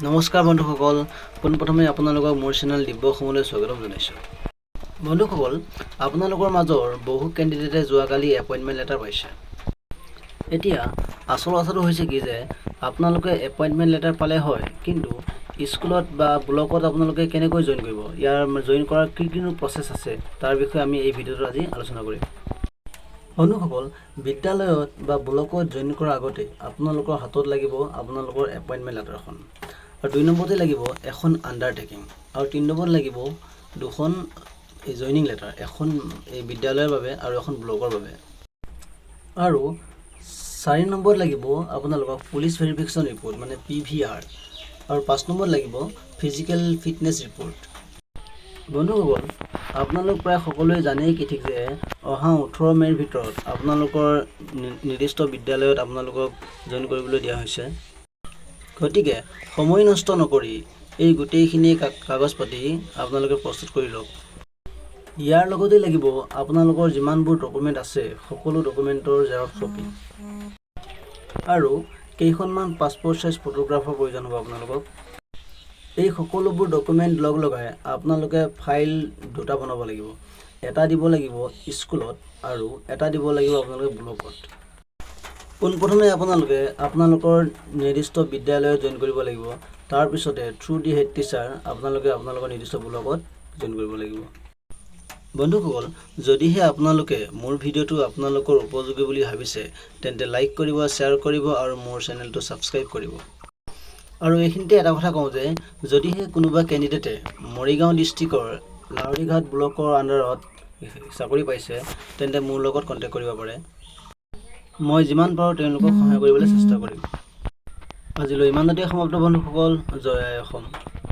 নমস্কাৰ বন্ধুসকল, পোনপ্ৰথমে আপোনালোকক মোৰ চেনেল দিব্য অসমলৈ স্বাগতম জনাইছোঁ। বন্ধুসকল, আপোনালোকৰ মাজৰ বহু কেণ্ডিডেটে যোৱাকালি এপইণ্টমেণ্ট লেটাৰ পাইছে। এতিয়া আচল কথাটো হৈছে কি যে আপোনালোকে এপইণ্টমেণ্ট লেটাৰ পালে হয়, কিন্তু স্কুলত বা ব্লকত আপোনালোকে কেনেকৈ জইন কৰিব, ইয়াৰ জইন কৰাৰ কি কিনো প্ৰচেছ আছে, তাৰ বিষয়ে আমি এই ভিডিঅ'টোত আজি আলোচনা কৰিম। বন্ধুসকল, বিদ্যালয়ত বা ব্লকত জইন কৰাৰ আগতে আপোনালোকৰ হাতত লাগিব আপোনালোকৰ এপইণ্টমেণ্ট লেটাৰখন আৰু 2 নম্বৰতে লাগিব এখন আণ্ডাৰটেকিং আৰু 3 নম্বৰত লাগিব দুখন এই জইনিং লেটাৰ, এখন এই বিদ্যালয়ৰ বাবে আৰু এখন ব্লকৰ বাবে। আৰু 4 নম্বৰত লাগিব আপোনালোকক পুলিচ ভেৰিফিকেশ্যন ৰিপৰ্ট, মানে পিভিআৰ। আৰু 5 নম্বৰত লাগিব ফিজিকেল ফিটনেছ ৰিপৰ্ট। বন্ধুসকল, আপোনালোক প্ৰায় সকলোৱে জানেই কি ঠিক যে অহা 18 মে'ৰ ভিতৰত আপোনালোকৰ নিৰ্দিষ্ট বিদ্যালয়ত আপোনালোকক জইন কৰিবলৈ দিয়া হৈছে। গতিকে সময় নষ্ট নকৰি এই গোটেইখিনি কাগজ পাতি আপোনালোকে প্ৰস্তুত কৰি লওক। ইয়াৰ লগতে লাগিব আপোনালোকৰ যিমানবোৰ ডকুমেণ্ট আছে, সকলো ডকুমেণ্টৰ জেৰক্স কপি আৰু কেইখনমান পাছপৰ্ট চাইজ ফটোগ্ৰাফৰ প্ৰয়োজন হ'ব আপোনালোকক। এই সকলোবোৰ ডকুমেণ্ট লগ লগাই আপোনালোকে ফাইল দুটা বনাব লাগিব। এটা দিব লাগিব স্কুলত আৰু এটা দিব লাগিব আপোনালোকে ব্লকত। পোনপ্ৰথমে আপোনালোকে আপোনালোকৰ নিৰ্দিষ্ট বিদ্যালয়ত জইন কৰিব লাগিব। তাৰপিছতে থ্ৰু দি হেড টিচাৰ আপোনালোকে আপোনালোকৰ নিৰ্দিষ্ট ব্লকত জইন কৰিব লাগিব। বন্ধুসকল, যদিহে আপোনালোকে মোৰ ভিডিঅ'টো আপোনালোকৰ উপযোগী বুলি ভাবিছে, তেন্তে লাইক কৰিব, শ্বেয়াৰ কৰিব আৰু মোৰ চেনেলটো ছাবস্ক্ৰাইব কৰিব। আৰু এইখিনিতে এটা কথা কওঁ যে যদিহে কোনোবা কেণ্ডিডেটে মৰিগাঁও ডিষ্ট্ৰিক্টৰ লাহৰীঘাট ব্লকৰ আণ্ডাৰত চাকৰি পাইছে, তেন্তে মোৰ লগত কণ্টেক্ট কৰিব পাৰে। মই যিমান পাৰোঁ তেওঁলোকক সহায় কৰিবলৈ চেষ্টা কৰিম। আজিলৈ ইমানতে সমাপ্ত বন্ধুসকল। জয় আই অসম।